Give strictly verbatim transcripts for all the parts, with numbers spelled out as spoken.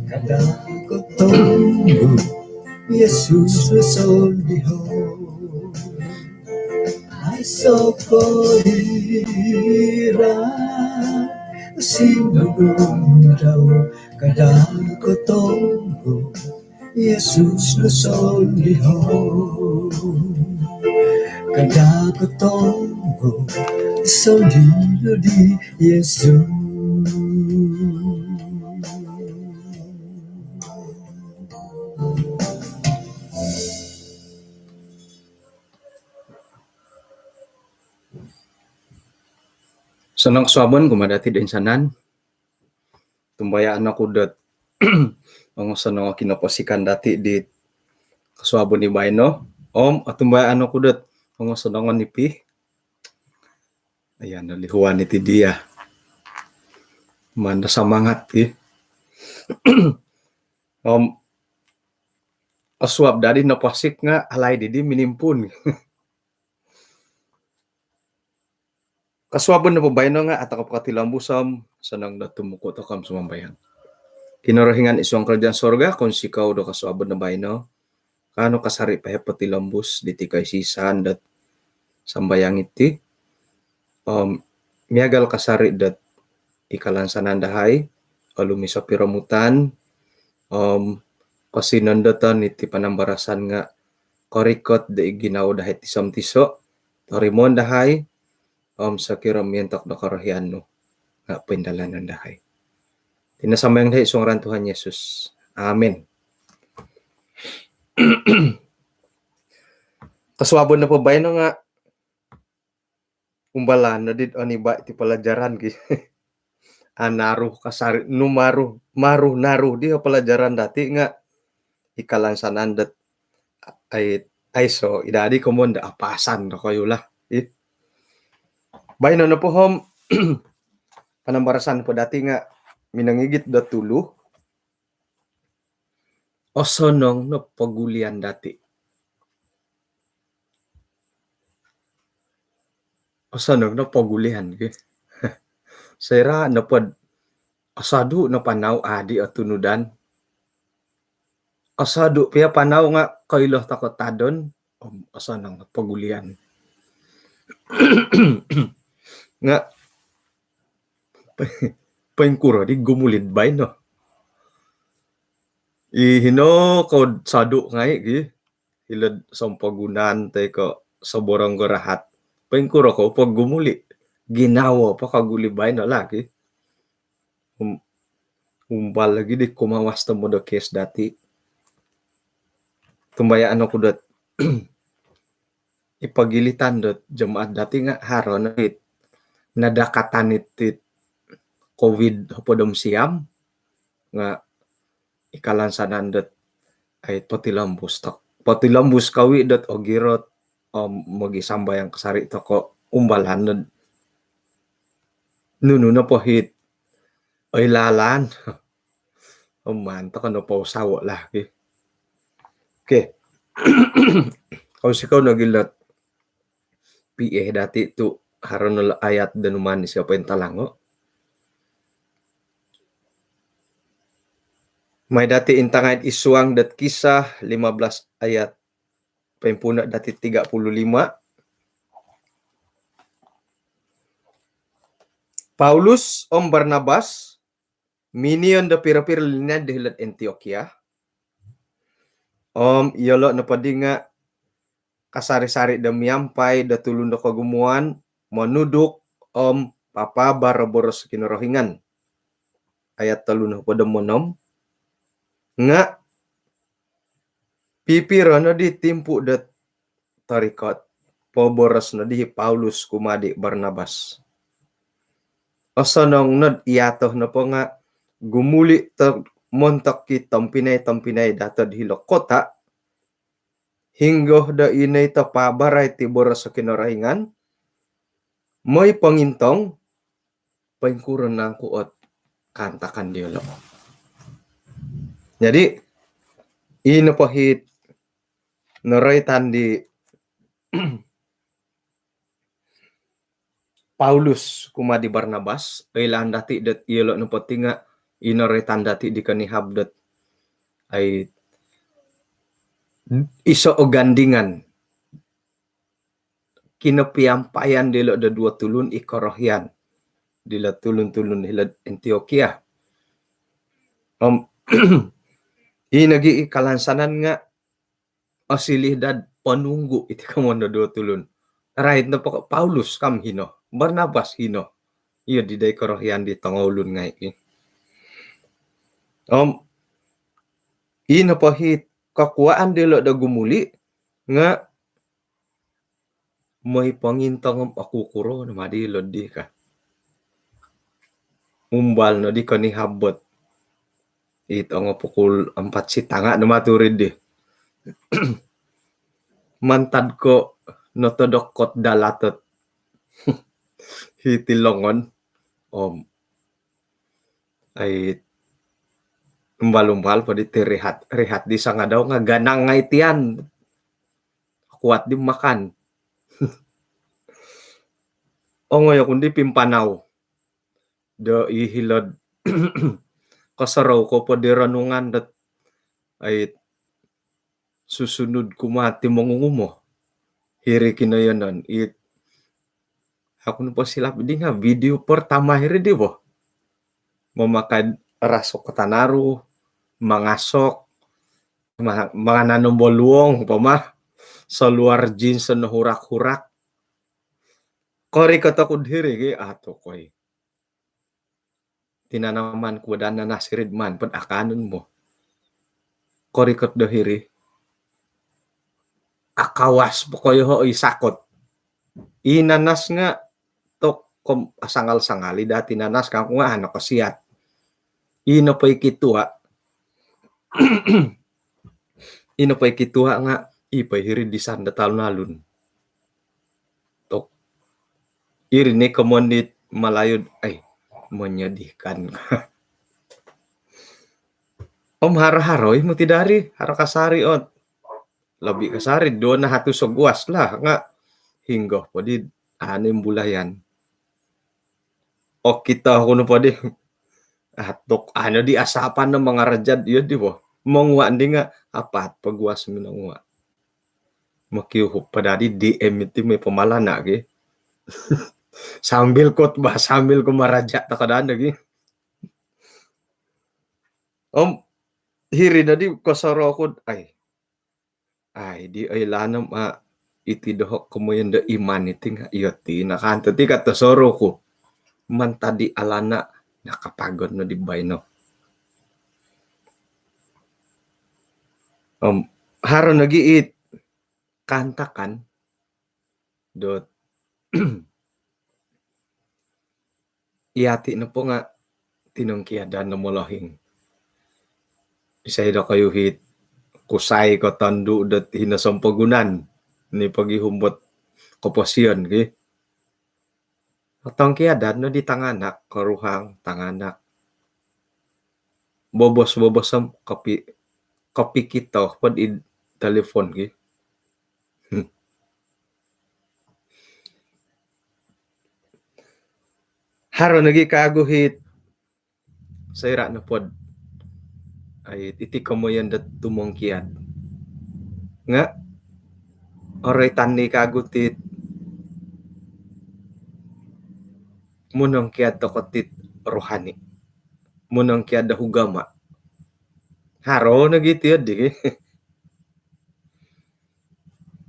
Kada kotonggo Yesus no sondiho. Aiso ko hira sinunung dau. Kada kotonggo Yesus no sondiho. Kada kotonggo sondiho di Yesus. Osonong kosuabon kumaa dati do insanan. Tumbayaan oku dot ongosonong o kinoposikan dati di kosuabon di baino. Om otumbayaan oku dot ongosonong o nipi. Ayan, nolihuan iti dia. Manda samangat ti. Om osuab dadi noposik nga alai didi minimpun. Kosuabon nopo baino nga atau kopotilombus om osonong do tumuku tokou om sumambayang. Kinorohingan id suang kerajaan sorga, kounsikou do kosuabon do baino. Kaanu kasari po potilombus diti koisisan dot sambayang iti. Om miagal kasari dot i kalansanan dahai, olumis o piromutan, om kosinondoton iti panambarasan nga korikot do i ginawo dahai tiso-tiso, torimoon dahai, om sokiro miontok do korohian nu nga poindalanon dahai. Iti no sambayang dahai id suang ngaran Tuhan Yesus. Amin. Kosuabon nopo baino nga umbalan no dit oniba iti pelajaran ki. Anaru kasari nu maru, maru naru di pelajaran dati nga i kalansanan dot ai, aiso i dadi komoyon do apasan do koyu lah. Ih. Baino nopo om panambarasan po dati nga minongigit do tulu. Osonong no pogulian dati. Osonong no pogulian ki. Soira nopo dot osodu no panau adi otunudan. Osodu pia panau nga koilo tokou tadon, om osonong no pogulian. Nga poingkuro di gumuli baino. I hino ko sodu ngai ki. Hilo'd sompomogunan toi ko soborong do rahat. Poingkuro ko po gumuli. Ginawo po kaguli baino lah ki. Um, umbal lagi di kumawas tomod do kes dati. Tumbayaan oku dot i pogilitan dot jemaat dati nga haro no it nadakatan it, it covid hopod om siam nga i kalansanan dot ai potilombus tok, potilombus kawi dot ogirot om mogisambayang kasari tokou umbalan dot nunu nopo it oilaan. Om maan tokou no pousawo lah ki. Okey. Kounsikou nogi dot P A dati tu haro no ayat do numan isio pointalango. Mai dati intangai id suang dot Kisah lima belas ayat poimpuuno dati tiga puluh lima. Paulus om Barnabas miniyon do piro-piro linaid do hilo'd Antiokia. Om iyolo nopo di nga kasari-sari do miampai do tulun do kogumuan monuduk om papaabar o boros Kinorohingan. Ayat tolu nohopod om onom. Nga pipiro no di timpu dot torikot, poboros no di Paulus kumaa di Barnabas. Osonong nod iato nopo nga gumuli to montok i tompinai-tompinai dati'd hilo kota, hinggo do ino i topaabarai ti boros Kinorohingan, moi pongintong, poingkuro nangku ot kaantakan diolo. Jadi, ino po it noroitan di Paulus kumaa di Barnabas, oilaan dati dot iyolo nopo ti nga ino roitan dati di konihab dot ai iso o gandingan kinopiampaian dilo do duo tulun i korohian dilo tulun-tulun hilo Antiokia. Om ino nogi i kalansanan nga osiliu dot ponunggu iti komoyon do duo tulun. Roitan nopo ko Paulus kam hino, Barnabas hino. Iyo di dai korohian di tongoulun ngai i. Om ino po i kokuaan dilo do gumuli nga moi pongintong om okukuro no ma dilo di ka. Umbal no di konihab ot it ongo pukul empat sitanga no ma turi di. Mantad ko notodok kot dalat ot hiti longon om ai umbal-umbal po di ti rihat, rihat di sangadau nga ganang ngai tian. Kuat di makan. Ongoi oku di pimpanau do i hilo do kosorou ko po di renungan dot ai susunud kumaa ti mongungumo. Hiri kinoyonon it, aku nopo silap di nga video pertama hiri di bo. Mamakai rasuk katanaru, mangasok, ma-, manganan om boluong, umpama. Seluar jeans no hurak-hurak. Korikot oku diri ki, atukoi. Tinanaman ku daa nanas hiri maan po do akanon bo. Korikot do hiri. Akawas po koyo ho i sakot. I nanas nga tok kom asangal-sangal i dati nanas kangku nga ano kosiat. Ino po i kitua. Ino po i kitua nga i po hiri disan do talun-alun. Tok. Iri ni komoyon dit Malayu, ai, menyedihkan. Om haro-haro i muti dari, haro kasari ot. Lebih kasari, duo nahatus oguas lah, nga hinggo po di, anu, imbulayan. Okito oku nopo di. Atuk, anu di asapan no mangarajat iyo di bo. Mongua ndi nga apat poguas minongua. Mokiuhup po dadi D M iti moi pamalana gi. Sambil khotbah, sambil ku maraja takadan lagi. Om hiri dadi kosorou ku, ai. Ai, di oilaan om, ah, iti doho komoyon do iman iti nga, iyo ti, nakanto ti kato sorou ku. Mantad di alana, nakapagon no di baino. Om haro nogi it kaantakan dot iyati nopo nga tinongkiadan no molohing. Isai dokoyu it kusai ko tondu dot hino sompogunan ni pogihum dot koposion ki. Tongkiadan no di tanganak, koruhang, tanganak. Bobos-bobos om kopi-, kopikito po di telefon ki. Hmm. Haro nogi kagu it soira nopo dot, ai, iti komoyon dot tumongkiad. Nga oroitan ni kagu it monongkiad toko it rohani. Monongkiad do ugama. Haro nogi ti di.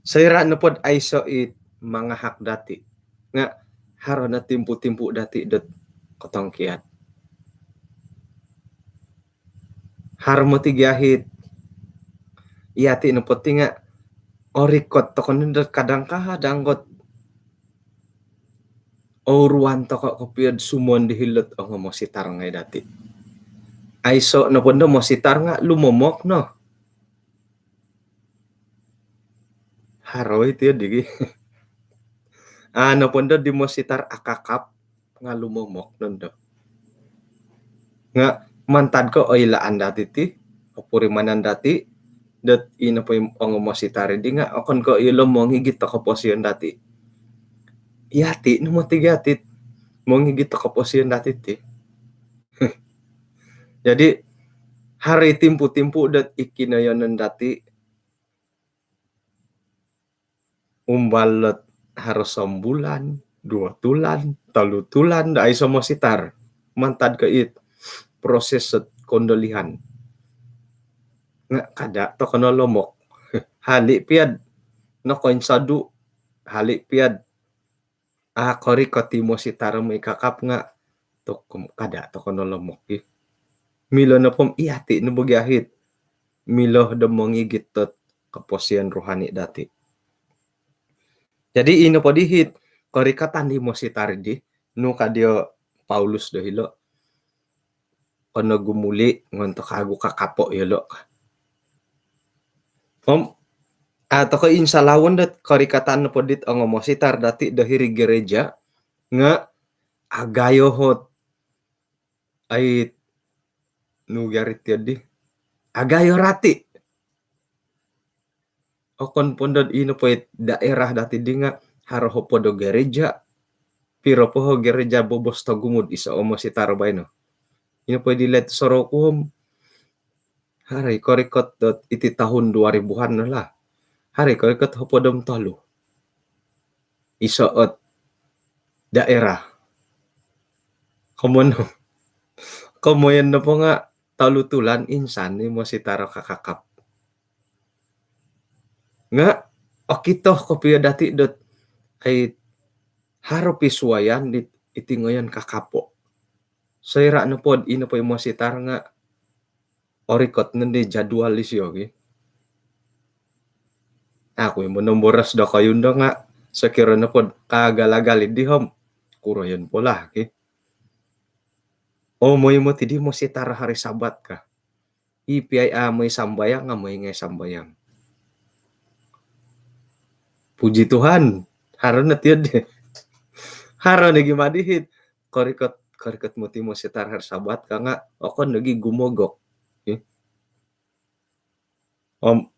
Soira nopo dot aiso it mangahak dati. Nga haro no timpu-timpu dati dot kotongkiad. Haro moti gia it iyati nopo ti nga orikot toko no dot kadang-kadang kot ouruan toko kopio dot sumon di hilo dot ongo mositar ngai dati. Aiso nopo ndo mositar nga lumomok no. Haro iti di gi. Aa nopo ndo di mositar akakap nga lumomok no ndo. Nga mantad ko oilaan dati ti, opurimanan dati, dot ino po ongo mositar di nga okon ko ilo mongigit do koposion dati. Iyati no moti gia it mongigit do koposion dati ti. Jadi haro i timpu-timpu dot i kinoyonon dati, umbal dot haro sombulan, duo tulan, tolu tulan do aiso mositar mantad ko it proses dot kondolihan. Nga kada toko nolomok. Hali piad nokoinsodu, hali piad a korikot i mositar om i kakap nga tok, kada toko nolomok i. Milo nopo om iyati no bogi ahit milo do mongigit dot koposion rohani dati. Jadi ino po dihit korikatan di mositar di, nu ka dio Paulus do hilo, kono gumuli ngontok kagu kakapo yolo. Om a toko insalawon dot korikatan nopo dit ongo mositar dati do hiri gereja nga agayo hot ai nu gari tiyo di agayo rati. Okon pondod ino po it daerah dati di nga haro hopod o gereja. Piro po ho gereja bobos togumud iso o mositar baino. Ino po i dilet sorou ku om haro i korikot dot iti tahun dua ribuhan no lah. Haro i korikot hopod om tolu iso ot daerah. Komoyon, komoyon nopo nga tolu tulan insan i mositar o kakakap. Nga okito kopio dati dot ai haro pisuayan di iti ngoyon kakapo. Soira nopod ino po i mositar nga orikot nondo i jadual disio ki. Aku i monomboros dokoyu ndo nga sokiro nopod kaagal-agal i di om kuroyon po lah ki. O moi moti di mositar hari Sabat ka. I piai a moi sambayang nga moi ngai sambayang. Puji Tuhan, haro no tiyo di. Haro no gi madihit korikot, korikot moti mositar hari Sabat ka nga okon nogi gumogok. Om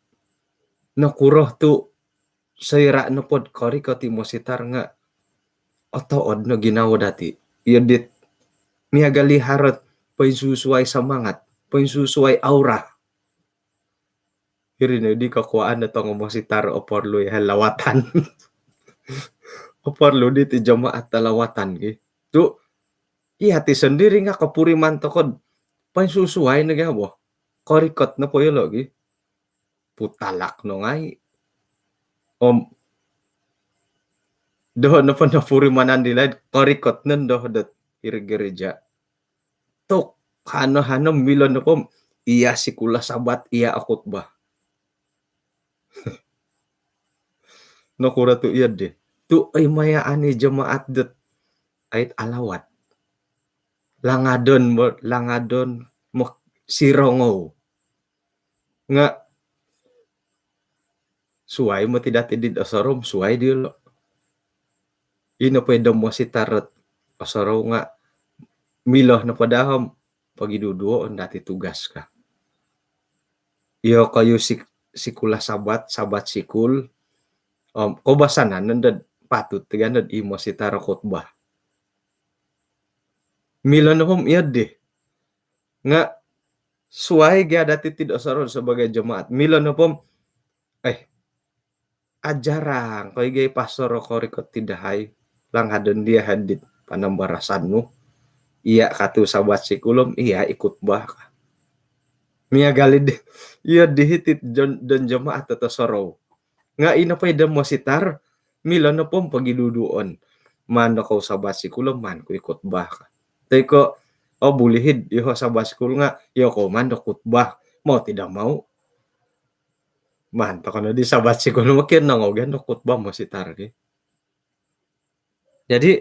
nokuro tu soira nopod korikot i mositar nga otood no ginawo dati. Iyo dit miagal i haro ot poinsusuai samangat, poinsusuai aura. Iri no di kokuaan dot ongo mositar oporlu i lawatan. Oporlu dit i jemaat lawatan ki. Tu iyati sondiri nga kopuriman tokod poinsusuai no gi abo. Korikot nopo yolo gi putalak no ngai. Om doho nopo nopurimanan di laid korikot nondo dot iri gereja. Tok hano-hano milo nopo om iya sikula Sabat, iya o khutbah. Nokuro tu iyo di tu oi maya ani jemaat dot ait alawat. Langadon mo, langadon mo sirongou. Nga suai moti dati dit osorou om suai diolo. Ino po i do mositar ot osorou nga milo nopo daa om pogiduduo on dati tugas ka. Iyo koyu sik-, sikula Sabat, Sabat sikul. Om koubasanan nondo dot patut tiga nondo dot i mositar o khutbah. Milo nopo om iyo di. Nga suai gia dati tid osorou sebagai jemaat. Milo nopo om eh ajarang koi gai pastor o korikot tid dahai. Langadon dia hadit panambarasan nu. Iya katu Sabat sikul om iya i khutbah ka. Miagal i di iyo dihit it jon-, don jemaat dot osorou. Nga ino po i do mositar milo nopo om pogiduduo on. Maan do kou Sabat sikul om maan ku i khutbah ka. Toi ko o bulih id iho Sabat sikul nga iyo kou maan do khutbah. Mau tidak mau. Maan toko no di Sabat sikul om kio nongou gia no khutbah mositar ki. Jadi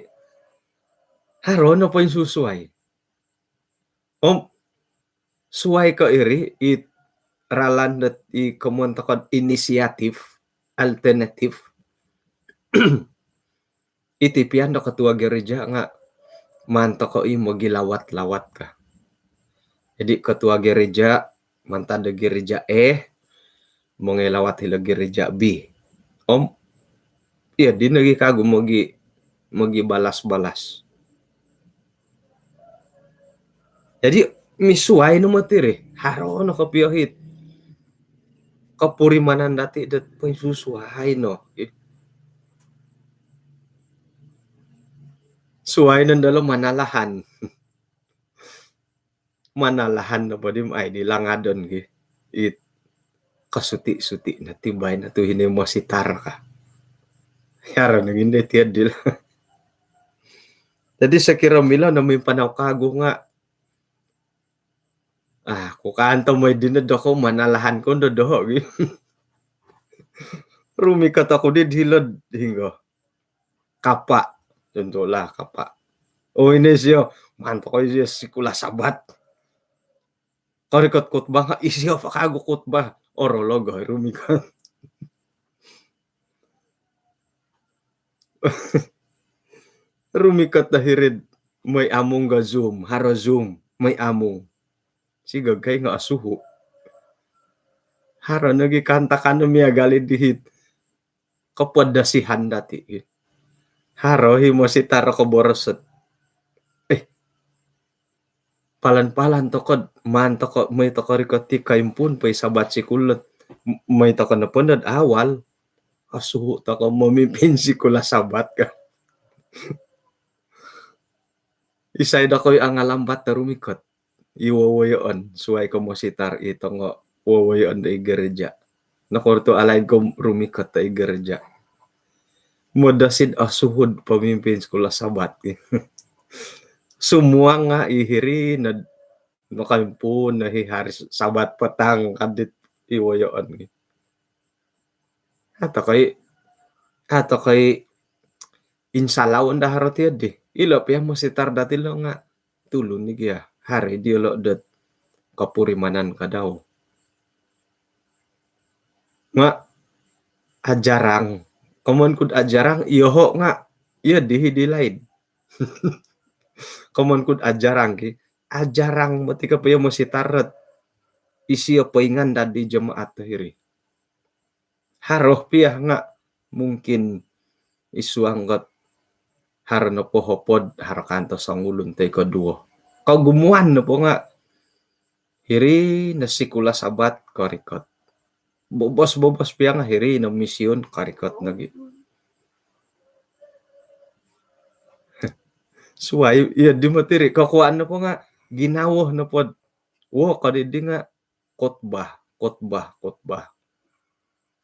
haro no poinsusuai. Om suai ko iri i ralan dot i komoyon tokod inisiatif alternatif. Iti pian do ketua gereja nga maan toko i mogilawat-lawat ka. Jadi ketua gereja mantad do gereja A, mongoi lawat hilo gereja B. Om iyo di nogi kagu mogi, mogibalas-balas. Jadi Misuai no moti ri, haro no kopio it kopurimanan dati dot poinsusuai no. Suai no dalam manalahan. Manalahan no podi ai di langadon gi. It kasuti-suti na tibai na tu hini mositar ka. Haro no ginde tiad dil. Jadi sekira milo no mimpanau kagu nga ah, ku kanto moi dino doko manalahan kondo doho gi. Rumikot aku di hilod hinggo. Kapa. Contohlah kapa. Oh, ini sio. Mantap kau sio sekolah sabat. Korikot khutbah nga isio pakagu khutbah. Orologo rumikot. Rumikot da hirid moi amung ga Zoom, haro Zoom, moi amung. Si gagai nga asuhu. Haro nogi kantakan miagal i dihit. Kopodasihan dati. Haro hi mositar ko borosot. Eh, palan-palan tokod, maan toko, moi toko rikot ti kaimpun poi sabat sikul. Moi toko nopo nod awal. Asuhu toko memimpin sikul sabat ka. Isai doko i angalambat rumikot. I wowoyoon, suai ko mositar i tongo wowoyoon do i gereja. Nokor tu alaid ko rumikot do i gereja. Modosid asuhud pemimpin sikul sabat. Sumuang nga i hiri nod nokaimpun no hi hari sabat petang kadit i woyoon. Atau kai, atau kai insalaun da haro tiad di. Ilo pia mositar dati lo nga tulun ni gia. Hari diolo dot kopurimanan kadau. Nga ajarang. Komon kud ajarang, iyoho nga iyo dihi di laid. Komon kud ajarang ki. Ajarang moti ka pia mositar dot isio poingan dadi jemaat hiri. Haro pia nga mungkin isuang got haro nopo hopod, haro kanto songulun toi ko duo. Kogumuan nopo nga hiri no sikul sabat korikot. Bobos-bobos pia nga hiri no misiun korikot nogi. Suai, iyo di moti ri, kokuan nopo nga ginawo nopod. Wo, kodi di nga khutbah, khutbah, khutbah.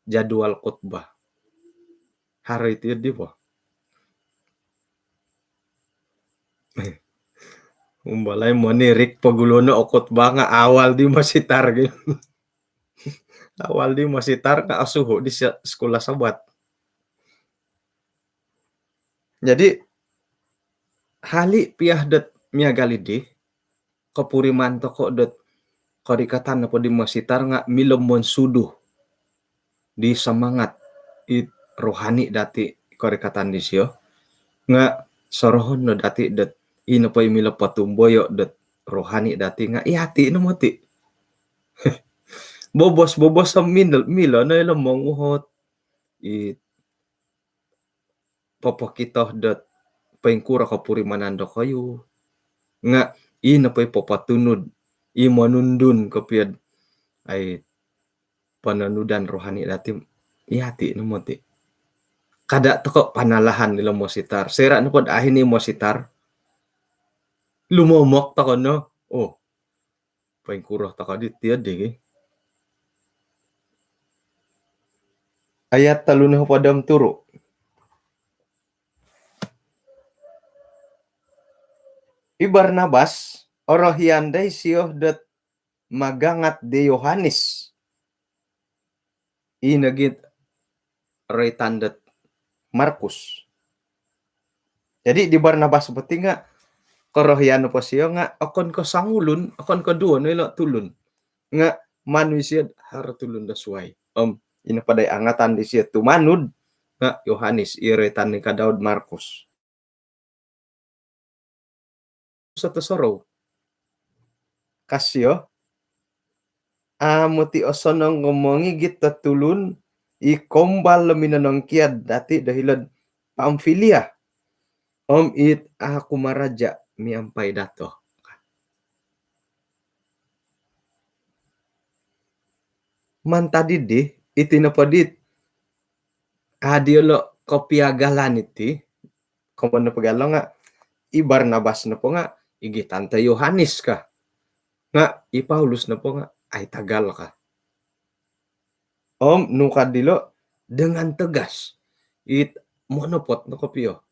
Jadual khutbah. Hari ti di po. Umbalai monirik poguluno o khutbah nga awal di mositar gi. Awal di mositar nga asuhu di se-, sekolah sabat. Jadi hali pia dot miagal i di, kopuriman toko dot korikatan nopo di mositar nga milo monsudu di semangat i rohani dati korikatan disio. Nga sorohon no dati dot i nopo i milo potumboyo dot rohani dati nga i ati no moti. Bobos-bobos milo, milo no ilo monguhot i popokito dot poingkuro kopurimanan dokoyu. Nga i nopo i popotunud, i monundun kopio dot ai pononudan rohani dati, i ati no moti. Kada toko panalahan ilo mositar. Soira nopo dot ahi ni mositar, lumomok toko no. Oh, poingkuro toko di tiad di. Ayat tolu no hopod om turu. I Barnabas, orohian dai sio dot magangat di Yohanes. I nogi roitan dot Markus. Jadi di Barnabas boti nga korohian nopo sio nga okon ko songulun, okon ko duo no ilo tulun. Nga manu isio haro tulun do suai. Om ino padai angatan disio tumanud nga Yohanes, i roitan ni ka dau dot Markus. Soto sorou. Ka sio, amu ti osonong mongigit do tulun i kombal do minonongkiad dati do hilo'd Pamfilia. Om it aku maraja miampai dato. Mantad di, iti nopo dit, a' diolo' kopiagalan iti, komoyon nopo gia lo nga', i Barnabas nopo nga' igitan to Yohanes ka. Nga' i Paulus nopo nga' ai tagal ka. Om nung ka dilo' dengan tegas, it monopot no kopio.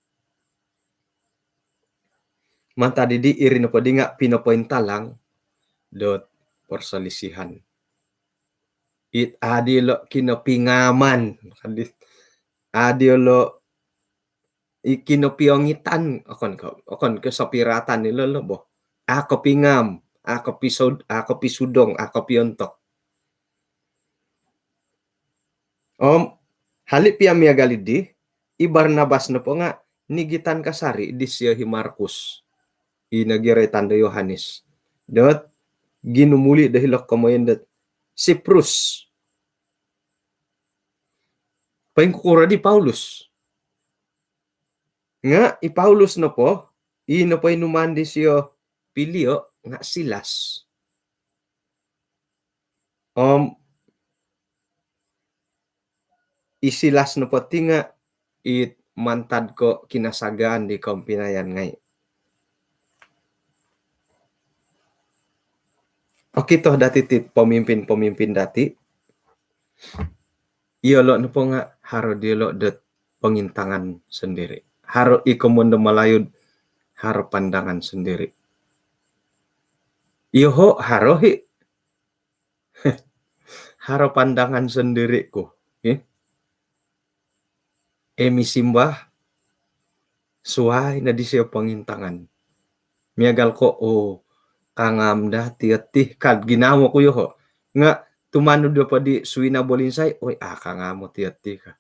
Mantad di, iri nopo di nga' pinopointalang dot perselisihan. It a' diolo' kinopingaman, a' diolo' i kinopiongitan, okon ko, okon ko sopiratan ilo lo bo. A' kopingam, a' kopisud-, a' kopisudong, a' kopiontok. Om hali' pia miagal di, i Barnabas nopo nga' nigitan kasari' disio hi Markus, i nogi roitan do Yohanes, dot ginumuli' do hilo' komoyon dot Siprus. Poingkuro di Paulus. Nga' i Paulus nopo, i nopo inuman disio pilio' nga' Silas. Om i Silas nopo ti nga' it mantad ko kinasagaan di kompinayan ngai'. Okito dati' ti pemimpin-pemimpin dati', iyolo' nopo nga' haro diyolo' dot pongintangan sondiri'. Haro i komoyon do Malayu, haro pandangan sondiri'. Iyoho' haro hi'. Haro pandangan sondiri' ku. Eh? Emi simbah, suwai no disio pongintangan. Miagal ko, oh, kangam daa tiyo ti, kad ginawo ku iyoho'. Nga' tumanud do podi suwina bolinsai, oi, a' kangamo tiyo ti ka.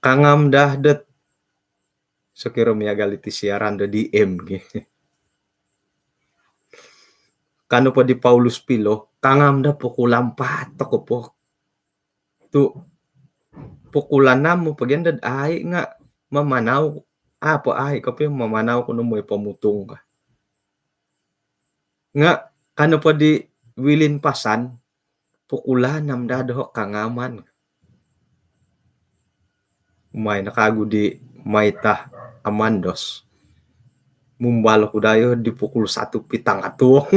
Kangam daa dot sokiro miagal iti siaran do D M gi. Kanu po di Paulus pilo, kangam daa pukul ampat toko po. Tu' pukul anam po gia dot ai' nga' mamanau, a' po ai' kopio mamanau ku no moi pomutung ka. Nga' kanu po di Wilin Pasan, pukul anam daa doho' kangaman. Mai no kagu di maitah amandos. Mumbal oku daa yo di pukul satu pitang atuong.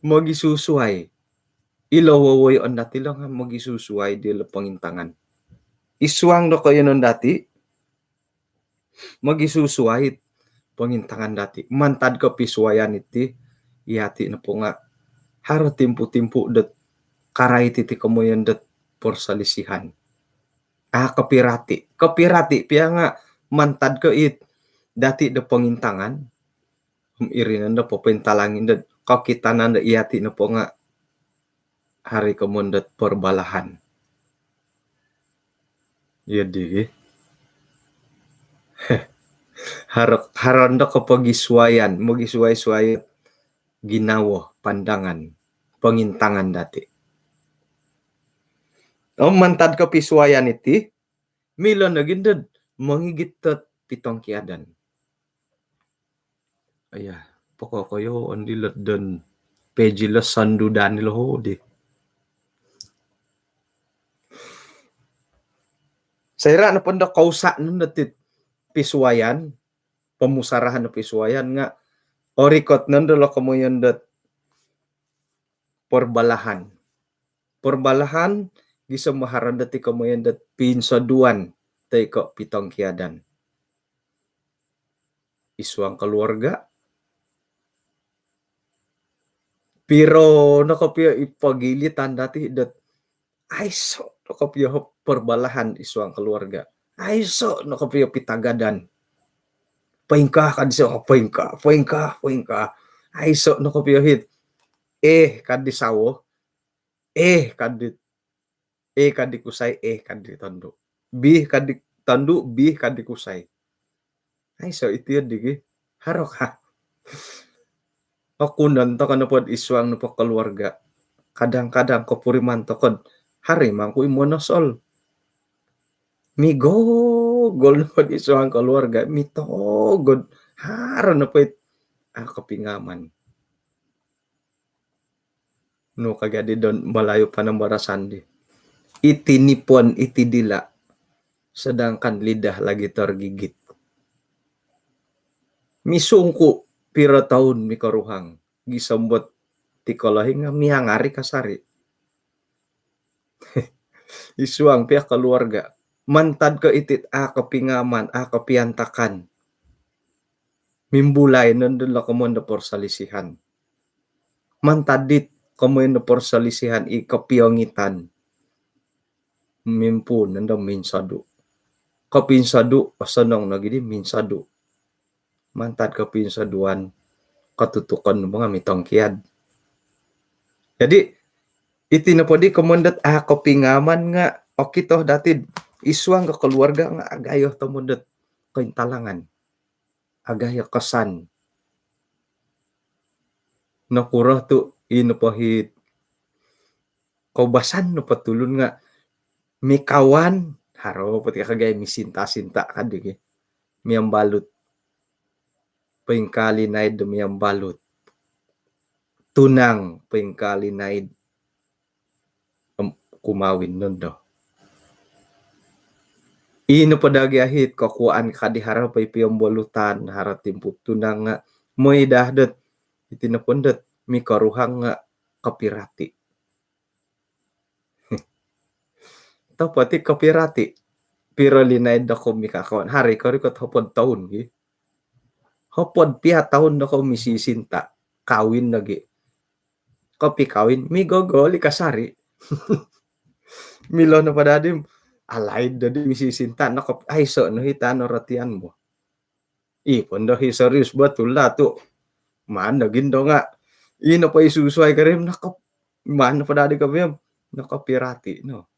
Mogisusuai. Ilo wowoyoon dati' lo nga' mogisusuai dilo' pongintangan. I suang do koiyonon dati', mogisusuai pongintangan dati'. Mantad kopisuaian iti, iyati' nopo nga' haro timpu-timpu dot karait iti komoyon dot perselisihan. A' kopirati'. Kopirati' pia nga' mantad ko it dati' do pongintangan. Om iri nondo popointalang indo kokitanan do iyati' nopo nga' haro i komoyon dot perbalahan. Iyo di gi. Haro, haro ndo kopogisuaian, mogisuai-suai ginawo, pandangan, pongintangan dati'. Om mantad kopisuaian iti, milo nogi ndo mongigit dot pitongkiadan. Iya, pokok koyo ondi lot don peji lo sandudan lo di. Soira' nopo ndo kousa' nondo ti pisuaian, pomusarahan do pisuaian nga' orikot nondo lo komoyon dot perbalahan. Perbalahan gisom haro ndo ti komoyon dot pinsoduan toi ko' pitongkiadan. I suang keluarga. Piro no kopio i pogilitan dati' dot aiso' no kopio perbalahan i suang keluarga. Aiso' no kopio pitagadan. Poingkaa kad iso, poingkaa, poingkaa, poingkaa. Aiso' no kopio hit. Eh, kad di sawo. Eh, kad di, eh, kad di kusai, eh, kad di tondu'. Bih kad di tondu', bih kad di kusai. Aiso' iti di gi. Haro ka. Okunon toko nopo i suang nopo keluarga. Kadang-kadang kopuriman toko, haro i mangku i monosol. Migogol nopo i suang keluarga, mitogod. Haro nopo it, ah, kopingaman. Nu kagi di don Malayu panambarasan di. Iti nipon, iti dila', sedangkan lidah lagi tergigit. Misungku' piro toun mikoruhang, gisom dot ti kolohing nga' miangari kasari'. Isuang pia keluarga. Mantad ko' iti't a' kopingaman, a' kopiantakan, mimbulai nondo lo komoyon do perselisihan. Mantad dit komoyon do perselisihan i kopiongitan, mimpuun nondo minsodu'. Kopinsodu', osonong nogi di minsodu'. Mantad kopinsoduan, kotutukon nopo nga' mitongkiad. Jadi iti nopo di komoyon dot a' kopingaman nga' okito dati'd isuang ko keluarga nga' agayo tomod dot kointalangan, agayo kesan. Nokuro tu' i nopo hit koubasan nopo tulun nga' mikawan, haro po ti kagai misinta-sinta kadi ki. Miambalut. Poingkaa linaid do miambalut. Tunang, poingkaa linaid, em, kumawin nondo. I nopo dagi ahit kokuaan kadi haro po i piambalutan, haro timpu tunang nga' moi daa dot iti nopo ndot mikoruhang nga' kopirati'. Topot i kopirati'. Piro linaid dokou mikakawan? Haro i korikot hopod toun gi. Hopod pia toun dokou misisinta'. Kawin nogi. Kopikawin, migogol i kasari'. Milo nopo dadi, alaid dadi misisinta', nokop-, aiso' no hita' no rotian bo. I pondo hi serius betul lah tu'. Maan nogi ndo nga'. I nopo i susuai karim nokop-, maan nopo dadi kabiam, nokopirati' no.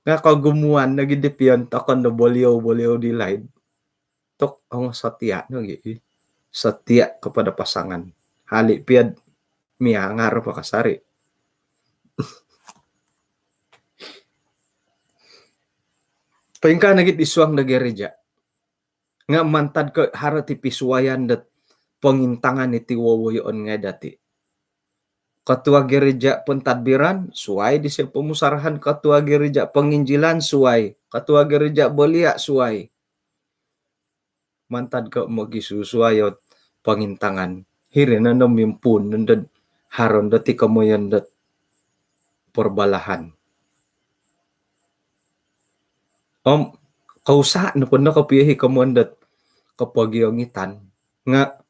Nga' kogumuan nogi di piontokon do boliou-boliou di laid. Tu' ongo setia nogi. Setia kepada pasangan. Hali' pia'd miangar po kasari'. Poingkaa nogi di suang do gereja. Nga' mantad ko' haro ti pisuaian dot pongintangan iti wowoyoon ngai' dati'. Ketua gereja pentadbiran, suai disio pomusarahan. Ketua gereja penginjilan, suai. Ketua gereja belia, suai. Mantad ko' mogisusuai ot pongintangan, hiri nondo mimpuun nondod haro ndo ti komoyon dot perbalahan. Om kousa' nopo ndo kopio hi komoyon dot kopogiongitan nga'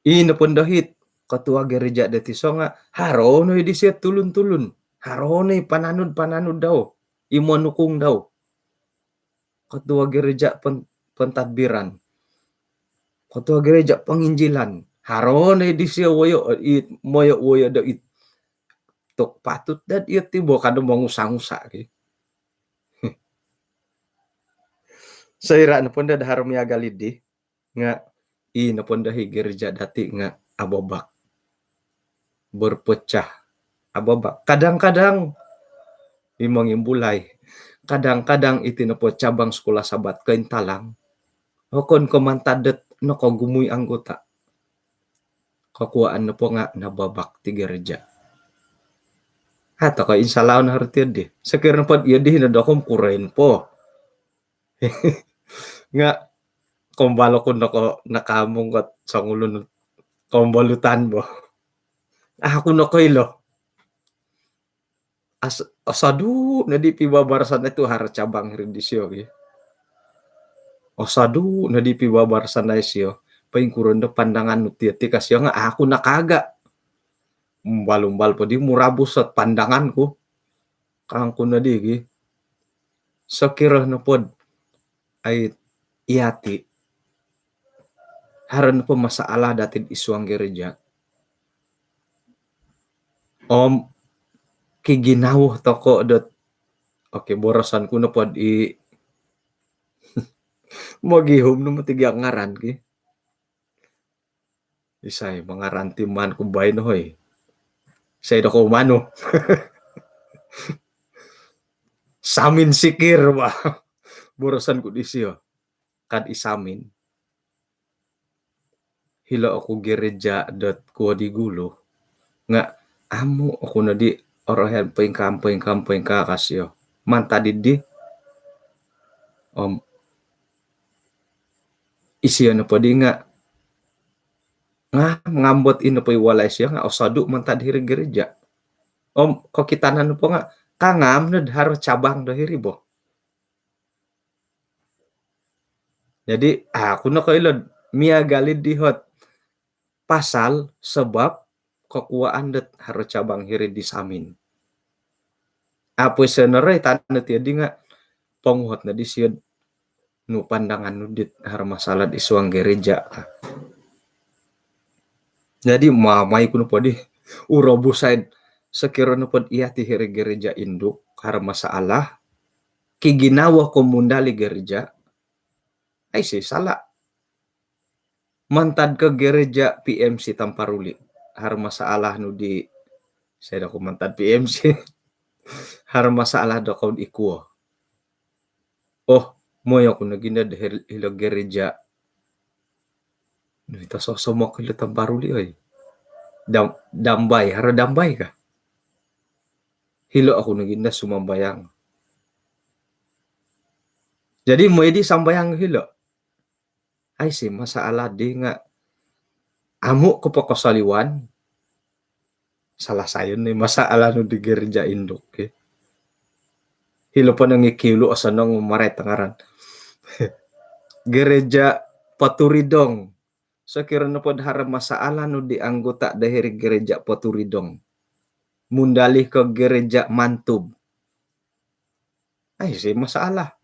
i nopo ndo hit ketua gereja dot iso nga' haro no i disio tulun-tulun, haro no i pananud-pananud dau, i monukung dau. Ketua gereja pen-, pentadbiran, ketua gereja penginjilan, haro no i disio woyo, i moyo woyo do it tok patut dad iyo ti bo kado mongusa-ngusa ki. Soira' nopo ndo do haro miagal iddi nga' i nopo ndo hi gereja dati' nga' ababak, berpecah, ababak. Kadang-kadang i mongimbulai, kadang-kadang iti nopo cabang sekolah Sabat kointalang. Okon ko' mantad dot nokogumu i anggota. Kokuaan nopo nga' nababak ti gereja. Ato ko' insalaon haro ti iyo di. Sokiro nopo iyo di hino dokom kuroin po. Nga' kombalo ku noko nakaamung kot songulun kombalutan bo. Aku nokoilo. As-, osodu' nodi pibabarasan itu haro cabang ri disio gi. Osodu' nodi pibabarasan isio. Poingkuro ndo pandangan nu ti, ti ka sio nga' aku nakaaga'. Umbal-umbal po di murabus ot pandangan ku. Kangku nodi gi. Sokiro nopod ai iyati' haro nopo masalah dati'd isuang gereja om kiginawo toko' dot, oke, boroson ku nopod i mogihum no moti gia ngaran ki. Isai mangaran ti maan ku baino hoi? Isai dokou manu? Samin Sikir bah. Boroson ku disio. Kad i Samin. hilo oku gereja dot kuo di gulu. Nga amu oku nodi orohian poingkaa, poingkaa, poingkaa kasio. Mantad dii. Om isio nopo di nga nga ngambot ino po i walai sio nga osodu mantad hiri gereja. Om kokitanan nopo nga kangam nod haro cabang do hiri bo. Jadi aku nokoilo miagal i dihot pasal sebab kokuaan dot haro cabang hiri di Samin. Apo i sonoroitan dot iyo di nga ponguhot nodi sio nu pandangan nu dit haro masalah di suang gereja. Jadi mamai ku nopo di urobusai sokiro nopo dot iya ti hiri gereja induk haro masalah, kiginawo ko mundali gereja, aiso sala. Mantad ko gereja P M C Tamparuli, haro masalah nu di, saya dako mantad P M C. Haro masalah dako di kuo. Oh, moyo ku nogi nod hilo gereja. Nui to sosomok hilo Tamparuli oi. Dam, dambai, haro dambai ka? Hilo oku nogi nod sumambayang. Jadi moi di sambayang hilo. Aiso masalah di nga amu ko pokosoliwan. Salah sayon ni masalah nu di gereja induk ki. Hilo po nongi kiulu osonong marai tangaran. Gereja Poturidong. Sokiro nopo dot haro masalah nu di anggota do hiri gereja Poturidong mundali ko gereja Mantub, aiso masalah.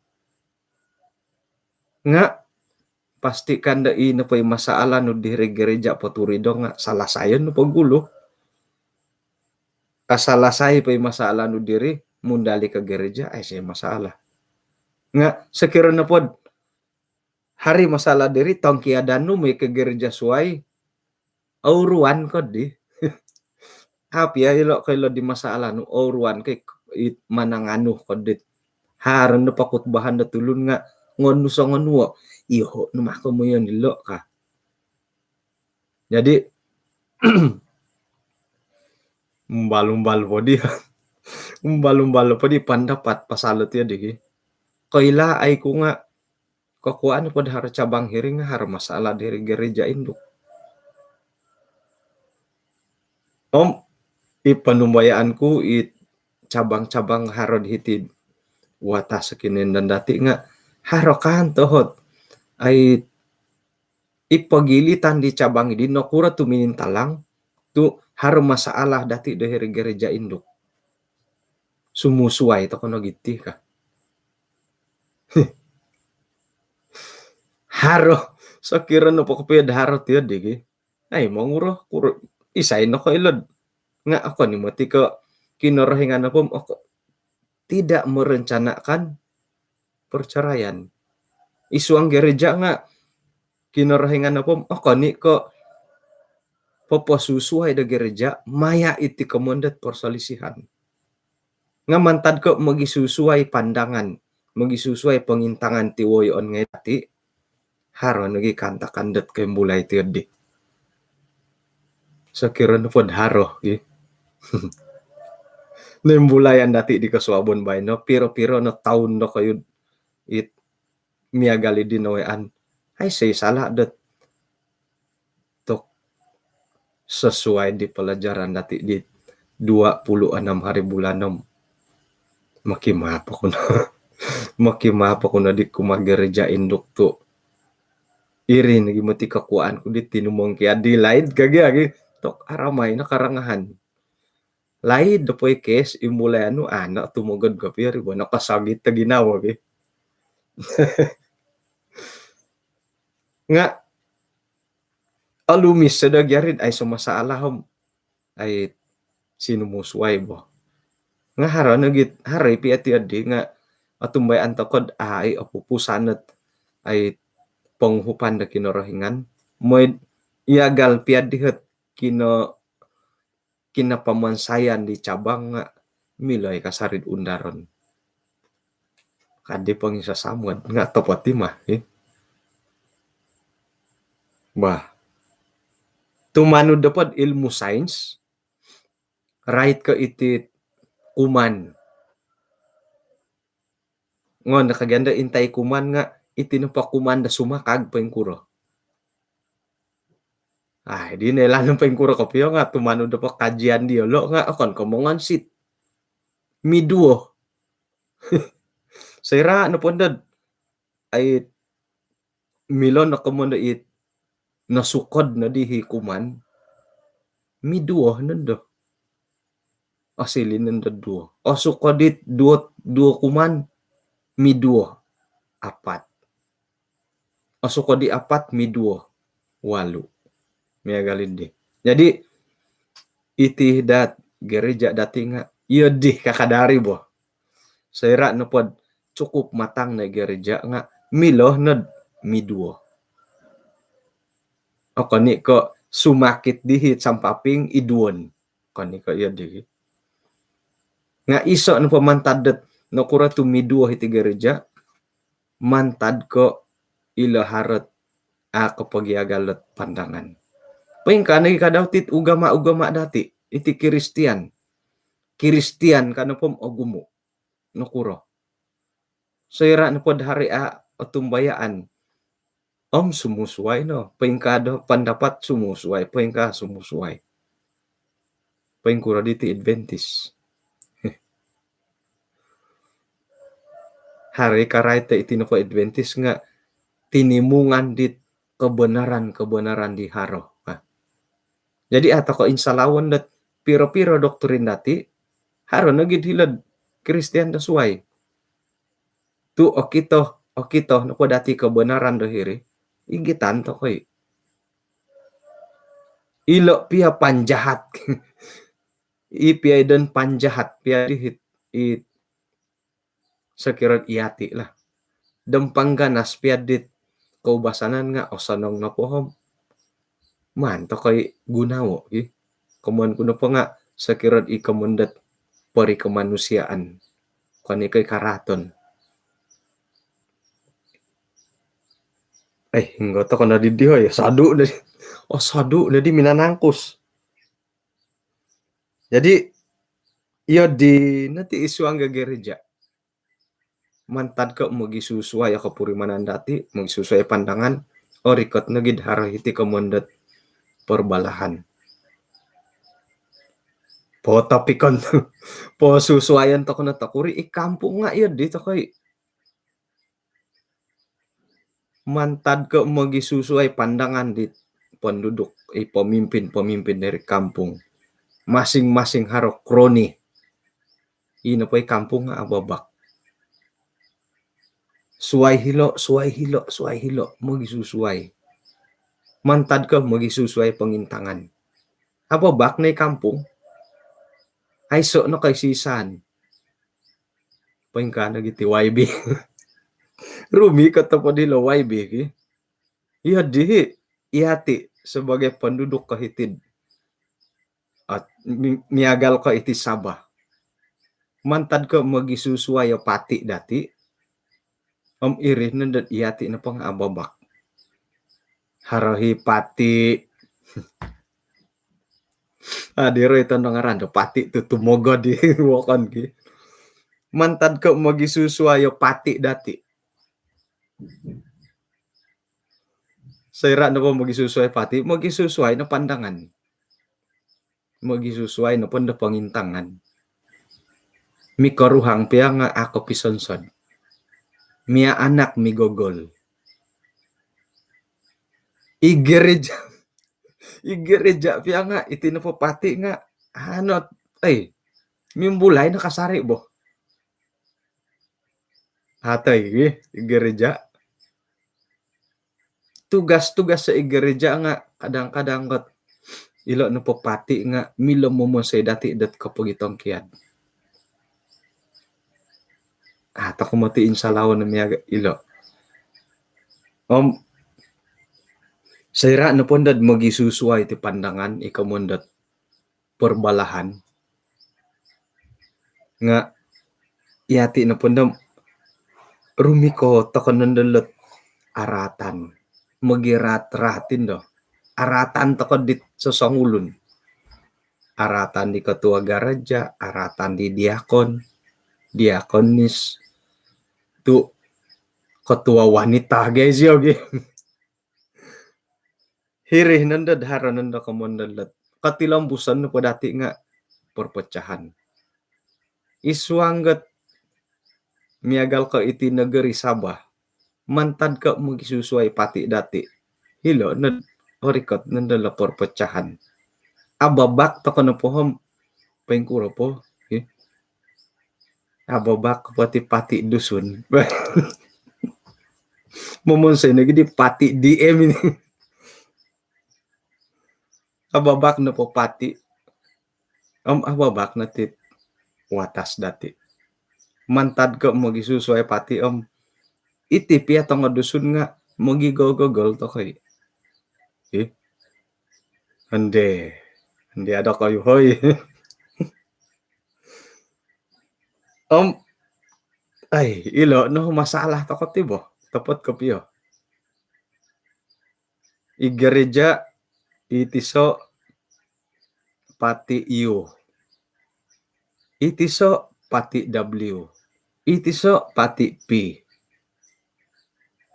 Nga pastikan do ino po i masalah nu diri gereja Poturidong nga salah sayon nu po gulu. Kasalah sai po i masalah nu diri mundali ko gereja, aiso masalah. Nga sokiro nopo dot hari masalah diri tongkiadan nu moi ko gereja suai, ouruan ko di. Api ya ilo ko ilo di masalah nu, ouruan ko i mananganu ko dit. Haro no pakutbahan do tulun nga ngonu songonuo. Iyoho no mako moyon ilo ka. Jadi umbal-umbal po di. Umbal-umbal po di pandapat pasal ti di ki. Koilaai ku nga kokuaan po dot haro cabang hiri nga haro masalah diri gereja induk. Om i panumbayaan ku i cabang-cabang haro di hiti watas kinoindanan dati nga haro kan tohot ai i pogilitan di cabang di nokuro tu minintalang tu haro masalah dati do hiri gereja induk. Sumusuai toko no giti ka. Haro, sokiro nopo kopio dot haro ti di ki. Ai monguro kuro isai nokoilo dot nga okon i moti ko Kinorohingan nopo om oko tidak merencanakan perceraian. I suang gereja nga Kinorohingan nopo om okon i ko poposusuai do gereja maya iti komoyon dot perselisihan. Nga mantad ko mogisusuai pandangan, mogisusuai pongintangan ti woyoon ngai dati, haro nogi kaantakan dot koimbulai ti di. Sokiro nopo dot haro i noimbulayan dati di kosuabon baino, piro-piro no toun dokoyu it miagal i di nawayaan. Aiso i sala dot tok sesuai di pelajaran dati di dua puluh enam hari bulan enam. Mokimaap oku no. Mokimaap oku no di kumaa gereja induk tu iri nogi moti kokuaan ku di tinumongkiad di laid kagi agi tok aramai no karangahan. Laid do poi kes imbulai anu anak tumogod kopio ri bo nakasagit do ginawo gi. Nga alumis sodo giarid aiso masalah om ai sinumusuai bo. Nga haro nogi haro i pia ti di nga otumbayaan toko dot ai opupusan dot ai ponguhupan do Kinorohingan. Moi miagal pia dihot kino kinapamansayan di cabang nga milo i kasari dot undaron. Kadi pongisasamod nga topot i mah i. Bah. Tumanud nopo do ilmu sains, rait ko iti kuman. Nga nakagian do intai kuman nga iti nopo kuman do sumakag poingkuro. Ai, di noilaan poingkuro kopio nga tumanud nopo kajian diolo nga okon ko mongonsit. Miduo. Soira nopo ndo, ai, milo no komoyon do it nosukod nodi hi kuman, miduo nondo. Osiliu nondo duo. Osukod it duo, duo kuman, miduo. Apat. Osukod i apat, miduo. Walu. Miagal dii. Jadi, iti dot gereja dati nga, iyo dii kakadari bo. Soira nopo do cukup matang no gereja nga milo nod miduo. Okon i ko sumakit dii sampaping iduon. Okon i ko iyo dii. Nga iso nopo mantad dot nokuro tu miduo iti gereja, mantad ko ilo haro ot a kopogiagal dot pandangan. Poingkaa nogi kadau ti ugama-ugama dati, iti Kristian. Kristian ka nopo om ogumu. Nokuro? Soira nopo do haro a otumbayaan om sumusuai no. Poingkaa do pandapat sumusuai, poingkaa sumusuai. Poingkuro diti Adventist? Haro i karait iti nopo Adventist nga tinimungan dit kebenaran-kebenaran di haro. Nah. Jadi a tokou insalawon dot piro-piro doktrin dati, haro nogi hilo'd Kristian do suai. Tu okito, okito nopo dati kebenaran do hiri, igitan tokou i. Ilo pia panjahat. I pia i don panjahat, pia dii it, it sokiro iyati lah. Dom pangganas pia dit koubasanan nga osonong nopo om maan tokou i gunoo ki. Komoyon ku nopo nga sokiro i komoyon dot perikemanusiaan. Okon i ko i karaaton. Eh, hinggo tokou nodi dii, oi, osodu nodi. Osodu nodi minanangkus. Jadi, iyo dii no ti id suang gereja. Mantad ko mogisusuai o kopurimanan dati, mogisusuai pandangan, orikot nogi do haro hiti komoyon dot perbalahan. Potopikon, posusuaion tokou no tokuri, i kampung nga iyo dii tokou i. Mantad ko mogisusuai pandangan di penduduk, i pemimpin-pemimpin dari kampung. Masing-masing haro kroni. Ino po i kampung nga ababak. Suai hilo, suai hilo, suai hilo, mogisusuai. Mantad ko mogisusuai pongintangan. Ababak no i kampung. Aiso no koiso-isaan. Poingkaa nogi ti Y B. Rumikot nopo dilo Y B ki. Iyo dii, iyati sebagai penduduk ko hiti'd, ah, mi-, miagal ko iti Sabah. Mantad ko mogisusuai o parti dati, om iri nondo iyati nopo nga ababak. Haro i parti, ah, diri tonong ngaran do parti tu tumogod i wokon ki. Mantad ko mogisusuai o parti dati. Soira nopo mogisusuai parti, mogisusuai no pandangan. Mogisusuai nopo do pongintangan. Mikoruhang pia nga a kopisonsod. Mianak migogol. I gereja, i gereja pia nga iti nopo parti nga ano, eh, mimbulai no kasari bo. Hatai gi i gereja. Tugas-tugas i gereja nga kadang-kadang kot ilo nopo parti nga milo momonsoi dati dot kopogitongkiad. Ah, tokou moti insalawon miaga ilo. Om soira nopo ndo mogisusuai ti pandangan i komoyon dot perbalahan. Nga iyati nopo ndo rumikot tokou nondo lot araatan. Mogiraat-raat indo. aratan toko dit sosongulun. Aratan di ketua gereja, aratan di diakon, diakonis, tu ketua wanita, guys, yo, gi. Hiri nondo, haro nondo komoyon dot kotilombuson nopo dati nga perpecahan. Id suang dot miagal ko iti negeri Sabah, mantad ko mogisusuai pati dati, hilo no orikot nondo lo perpecahan. Ababak toko nopo om, poingkuro po, eh? Ababak pati-pati Dusun. Momonsoi nogi di pati D M ini. Ababak nopo pati om ababak no ti watas dati. Mantad ko mogisusuai pati om, iti pia tongo Dusun nga mogigogogol toko i. Eh? Ande. Ande ada kayu, hoi. Om, ai, ilo no masalah toko ti bo. Topot kopio. I gereja, iti so pati U. Iti so pati W. Iti so pati P.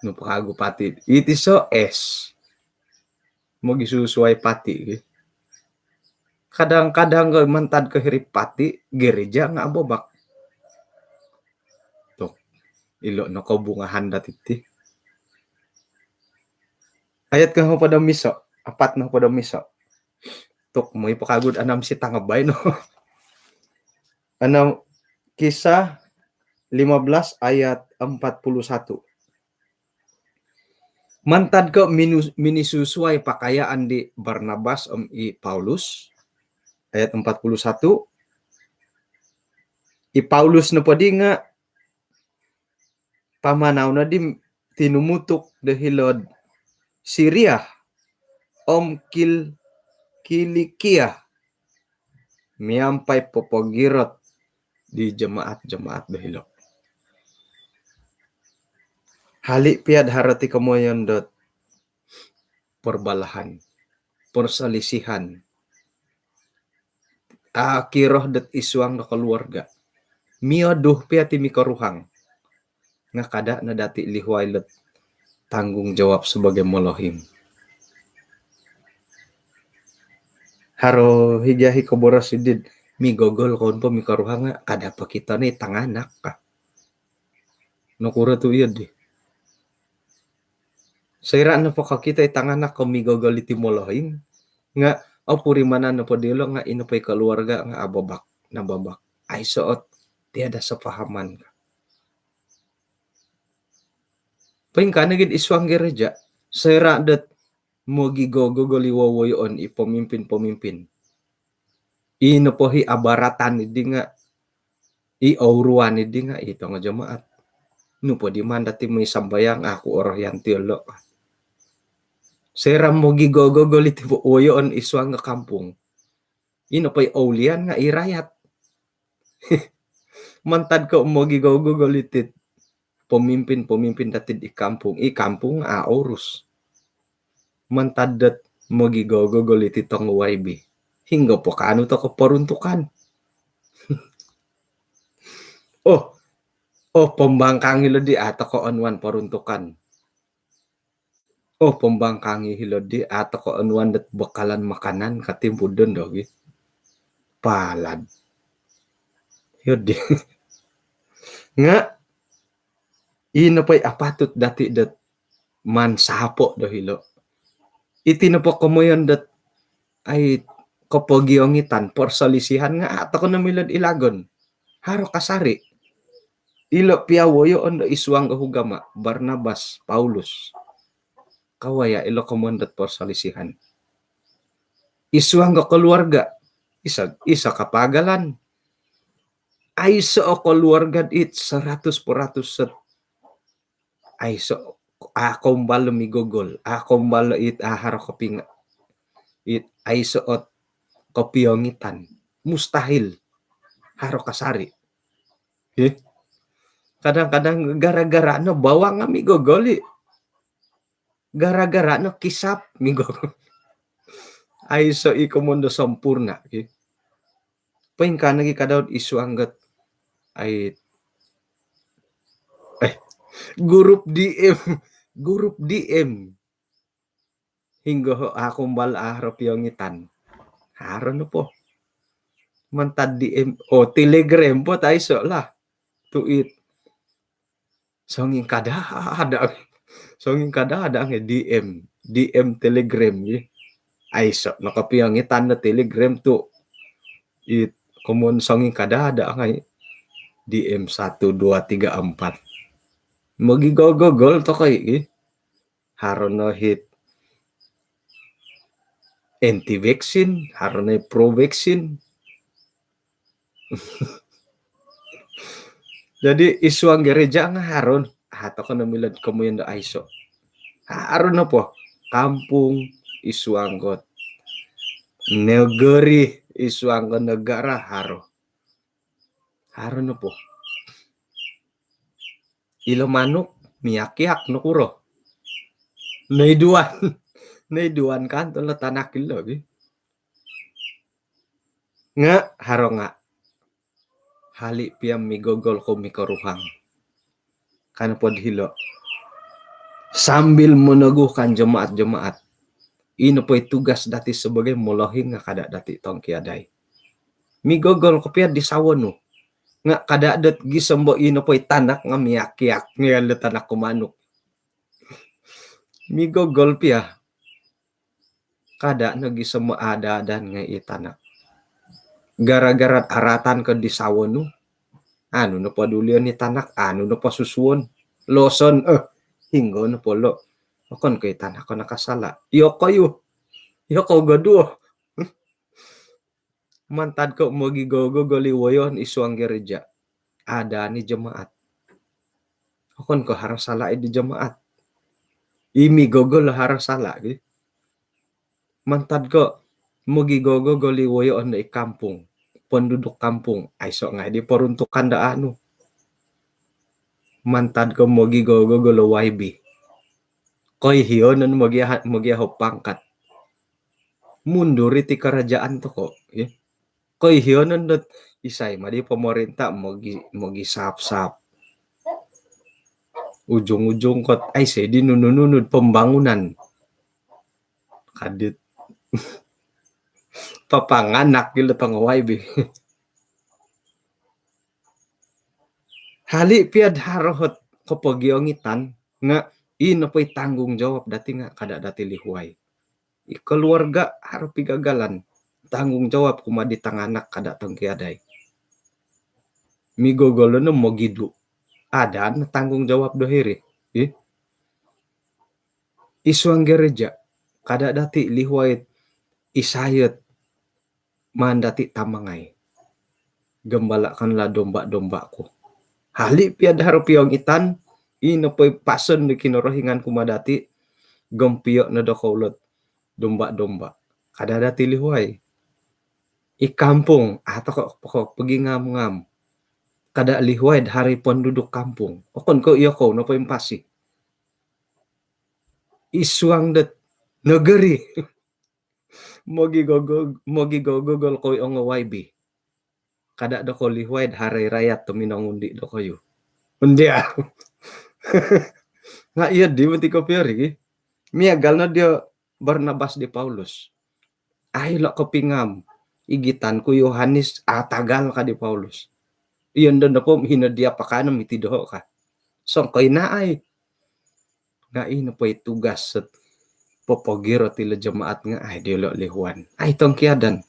Nu po kagu pati. Iti so S. Mogisusuai pati. Kadang-kadang ko mantad ko hiri pati, gereja nga ababak. Tok, ilo no kobungahan dati ti. Ayat ko nohopod om iso, apat nohopod om iso. Tok, moi po kagu anam si tanga baino. Anam, Kisah lima belas ayat empat puluh satu. Mantad ko minu-, minisusuai pakayaan di Barnabas om i Paulus. Ayat empat puluh satu. I Paulus nopo di nga pamanau no di tinumutuk do hilo'd Siria om Kil-, Kilikia, miampai popogirot di jemaat-jemaat do hilo. Hali pia'd haro ti komoyon dot perbalahan, perselisihan, akiro dot id suang do keluarga. Miodu pia ti mikoruhang. Nga kada no dati lihuai lot tanggungjawab sebagai molohing. Haro higahi koboros idit, migogol kon po mikoruhang nga kada po kito ni tanganak ka. Nokuro tu iyo di. Soira nopo kokito i tanganak ko migogol iti molohing, nga opurimanan nopo diolo nga ino po i keluarga nga ababak, nababak. Aiso ot, tiada sepahaman. Poingkaa nogi id suang gereja, soira dot mogigogogol i wowoyoon i pemimpin-pemimpin. Ino po i abaratan idi nga, i ouruan idi nga, i tongo jemaat. Nu po di maan dati moi sambayang, aku orohian ti olo. Soira mogigogogol iti wowoyoon id suang kampung. Ino po i oulian nga i rayat. Mantad ko mogigogogol iti pemimpin-pemimpin dati di kampung, i kampung a urus. Mantad dot mogigogogol iti tongo Y B. Hinggo po kaanu toko peruntukan. Oh, oh, pembangkang ilo di, a toko onuan peruntukan. Oh, pembangkang i hilo di, a toko onuan dot bekalan makanan, katimpudan dogi. Palad. Iyo di. Nga, ino po i apatut dati dot mansapo do hilo. Iti nopo komoyon dot ai kopogiongitan, perselisihan nga a toko no milo'd ilagon. Haro kasari. Ilo pia woyoon do id suang do ugama, Barnabas, Paulus. Kawaya ilo komoyon dot perselisihan. Id suang do keluarga, iso, iso kapagalan. Aiso o keluarga dit seratus peratus set. Aiso, a kombal migogol, a kombal it a haro kopinga-, it aiso ot kopiongitan. Mustahil. Haro kasari. Heh. Kadang-kadang gara-gara no bawang nga migogol i. Gara-gara no kisap migogol. Aiso i komoyon do sempurna ki. Poingkaa nogi kadau id suang dot ai, eh, grup D M, grup D M. Hinggo ho aku mbal a haro piongitan. Haro nopo. Mantad D M, oh, Telegram po aiso lah. Tu it songingkada ada. Songingkada ada ngai D M, D M Telegram gi. Aiso no kopiongitan do Telegram tu it komoyon songingkada ada ngai D M satu, dua, tiga, empat. Mogigogol tokou gi. Haro no hit anti vaksin, haro no pro vaksin. Jadi id suang gereja nga haro, ha, tokou no milo komoyon do aiso. Haro nopo kampung, id suang dot negeri, id suang dot negara haro. Haro nopo. Ilo manuk miak-iak nokuro. Noiduan. Noiduan kan tu ilo tanak ilo gi. Nga haro nga. Hali pia migogol ko mikoruhang. Kan po dilo. Sambil meneguhkan jemaat-jemaat. Ino po i tugas dati sebagai molohing nga kada dati tongkiadai. Migogol ko pia di sawo nu. Nga kada dot gisom bo ino po i tanak nga miak-iak. Ngian do tanak ko manuk. Migogol pia. Kada no gisom ada-adan ngai i tanak. Gara-gara aratan ko di sawo nu. Anu no podulion i tanak, anu no posusuon. Loson, eh, hinggo no polo. Okon ko i tanak ko nakasala. Iyokoyu. Iyokou goduo. Mantad ko mogigogol i woyoon id suang gereja. Ada ni jemaat. Okon ko haro sala i di jemaat. I migogol haro sala gi. Mantad ko mogigogol i woyoon i kampung. Penduduk kampung. Aiso ngai di peruntukan do anu. Mantad ko mogigogol o Y B. Koiyonon mogiaho, mogiaho pangkat. Mundur iti kerajaan tokou, ya. Koiyonon dot isai ma di pemerintah mogi, mogisap-sap. Ujung-ujung kot, aiso di nunu-nunu pembangunan. Kadit. Papanganak gilo tong Y B. Hali pia do haro ot kopogiongitan nga ino po i tanggungjawab dati nga kada dati lihuai. I keluarga haro pigagalan, tanggungjawab kumaa di tanganak kada tongkiadai. Migogol no mogidu. Ada no tanggungjawab do hiri. Ih. Id suang gereja kada dati lihuai isai ot maan dati tamangai. Gembalakanlah domba-dombaku. Hali pia do haro piongitan, ino po i pason do Kinorohingan kumaa dati, gompio no dokou lo ot domba-domba. Kada dati lihuai. I kampung, ah, tokou poko pogingam-ngam. Kada lihuai do haro i penduduk kampung. Okon ko iyokou nopo impasi. Id suang dot negeri. Mogigogol, mogigogol kou ongo Y B. Kada dokou lihuai do haro i rayat do minongundi dokoyu. Undi ah. Nga iyo di moti kopio ri. Miagal no dio Barnabas di Paulus. Ai lo kopingam. Igitan ku Yohanes, ah, tagal ka di Paulus. Iyo ndo nopo hino dia pakanom iti doho ka. Songko ina ai. Nga ino po i tugas ot popogiro ti lo jemaat nga ai diolo lihuan. Ai tongkiadan.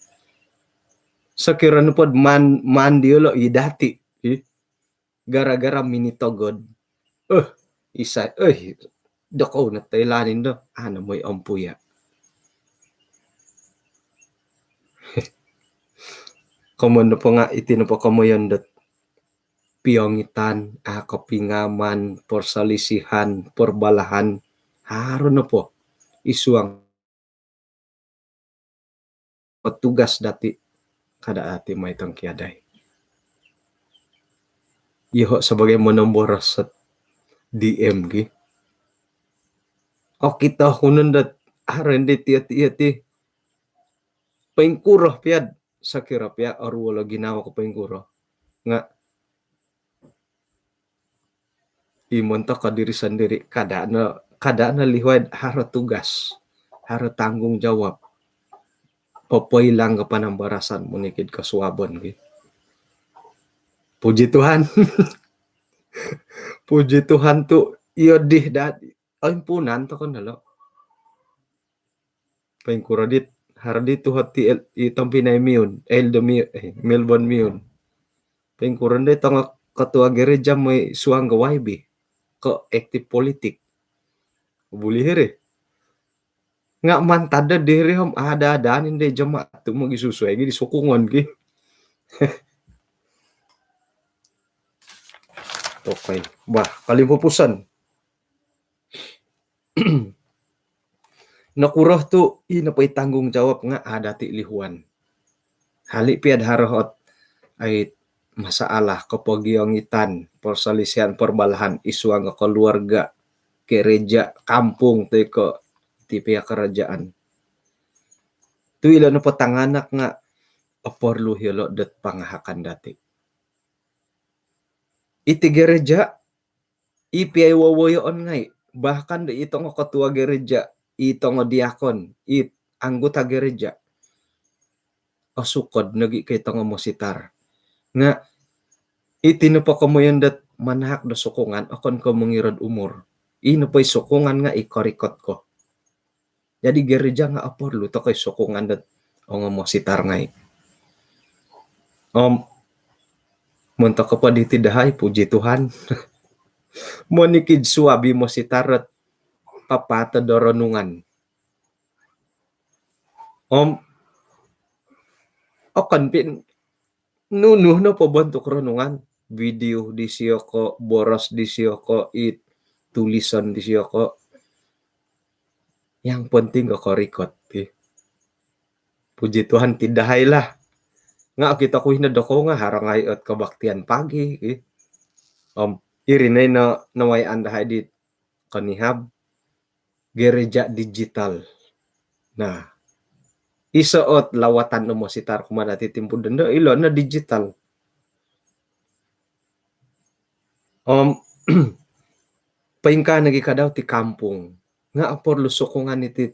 Sokiro nopo do maan, maan diolo i dati. Ih. Gara-gara minitogod. Eh, isai, eh, dokou no toilanin do. Anu moi ompuya. Komoyon nopo nga iti nopo komoyon dot piongitan, ah, kopingaman, perselisihan, perbalahan, haro nopo id suang petugas dati, kada dati mai tongkiadai. Yoho sebagai monomboros ot D M gi. Okito ku no dot haro ndi tiyo-tiyo ti Poingkuro pia'd, sokiro pia' oruol o ginawo ko poingkuro. Nga' i montok ko diri sondiri', kada' no, kada' no lihuai'd haro tugas, haro tanggungjawab. Popoilang ko panambarasan monikid kosuabon ki. Puji Tuhan. Puji Tuhan tu' iyo dih daat oimpuunan toko' no lo'. Poingkuro dit, haro dit tuhot ti el-, i tompinai Miun, Elder Miu-, eh, Melbourne Miun. Poingkuro ndai tongo ketua gereja moi suang ko Y B ko aktif politik. Buli hiri. Nga' mantad do diri om ada-adaan ndai jemaat tu' mogisusuai gi di sokongon gi. Tokoi. Bah, kolimpupuson. Nokuro tu' i nopo i tanggungjawab nga' ada ti lihuan. Hali' pia'd haro ot ai masalah, kopogiongitan, perselisihan, perbalahan, isuang keluarga, gereja, kampung, toi ko' iti pia kerajaan. Tu' ilo nopo tanganak nga' oporlu iyolo' dot pangahakan dati'. Iti gereja, i pia i wowoyoon ngai', bahkan do i tongo ketua gereja, i tongo diakon, i anggota gereja osukod nogi' ko i tongo mositar. Nga' iti nopo komoyon dot manahak do sokongan, okon ko' mongiro'd umur. I nopo i sokongan nga' i korikot ko. Jadi gereja nga' oporlu toko' i sokongan dot ongo mositar ngai'. Om montok ko po diti dahai, puji Tuhan. Monikid suab i mositar dot papaatod do renungan. Om okon pia nunu nopo bontuk renungan, video disio ko', boros disio ko', i tulison disio ko'. Yang penting ko korikot, ki. Puji Tuhan, ti dahai lah. Nga' okito ku hino dokou nga' haro ngai' ot kebaktian pagi, ki. Om iri nai no, nawayaan dahai di konihab, gereja digital. Nah, iso ot lawatan do mositar kumaa dati timpu dondo, ilo no digital. Om poingkaa nogi' kadau ti kampung, nga' oporlu sokongan iti,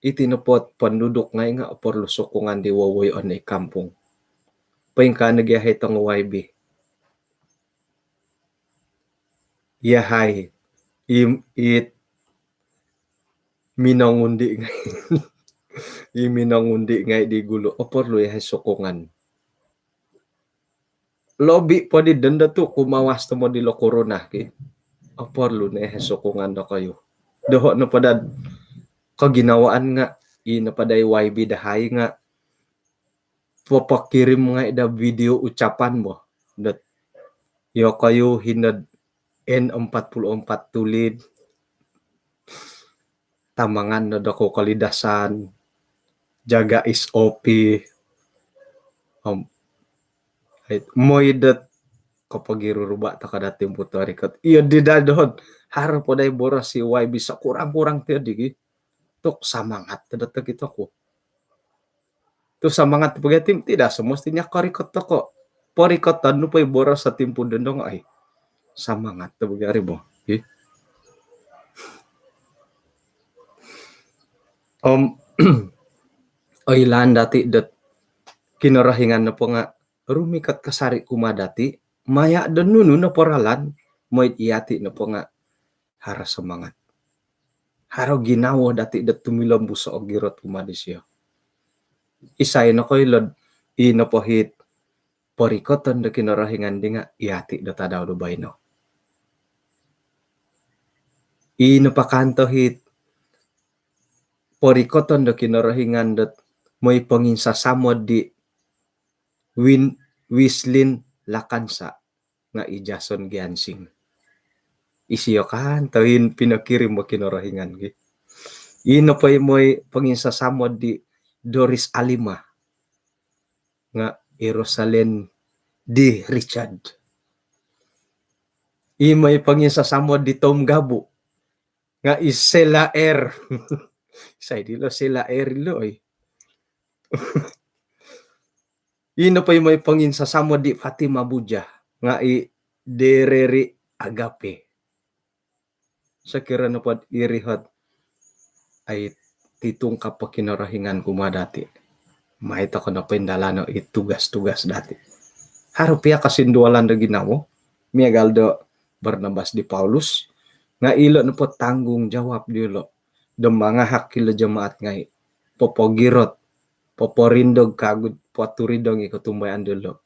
iti nopo ot penduduk ngai' nga' oporlu sokongan di wowoyoon i kampung. Poingkaa nogi' yahai tongo Y B. Yahai, i, i minongundi ngai'. I minongundi ngai' di gulu, oporlu yahai sokongan. Lobi po di dondo tu' kumawas tomod ilo korona, ki. Oporlu no yahai sokongan dokoyu. Doho' nopo dad koginawaan nga' i nopo dai Y B dahai nga' popokirim ngai' da video ucapan bo. Dot iyokoyu hino'd N empat puluh empat tulid, tamangan no dokou kolidasan, jaga S O P. Om, ai, moi dot kopogiruruba' toko' dati timpu torikot. Iyo di daa doho'd haro po dai boros i Y B, sekurang-kurang ti di gi. Tu' samangat dot okito ku. Tu' samangat pogi tim, tidak semestinya korikot toko'. Porikoton nu po i boros sa timpu dondo nga' ai. Samangat tu' pogi ari bo. Hi. Om oilaan dati' dot Kinorohingan nopo nga' rumikot kasari' kumaa dati', maya' do nunu nopo ralan, moi'd iyati' nopo nga' haro samangat. Haro ginawo dati' dot tumilombus o ogirot kumaa disio. Isai nokoilo'd i nopo hit porikoton do Kinorohingan di nga' iyati' do tadau do baino. I nopo kanto hit porikoton do Kinorohingan dot moi ponginsasamod di Win-, Wislin Lakansa nga' i Jason Giansing. Isio kanto in pinokirim bo Kinorohingan gi. I nopo i moi ponginsasamod di Doris Alima nga' i Rosalind di Richard. I moi ponginsasamod di Tom Gabu nga' i Sela Er. Isai dilo Sela Er ilo, oi? Ino po i moi ponginsasamod di Fatima Bujah nga i dereri agape. Sokiro nopo dot iri ot ai titungkap po Kinorohingan kumaa dati, mai toko no poindalano i tugas-tugas dati. Haro pia kosindualan do ginawo miagal do Barnabas di Paulus, nga ilo nopo tanggungjawab diolo do mangahak ilo jemaat ngai popogirot, poporindog kagu do poturidong i kotumbayaan diolo.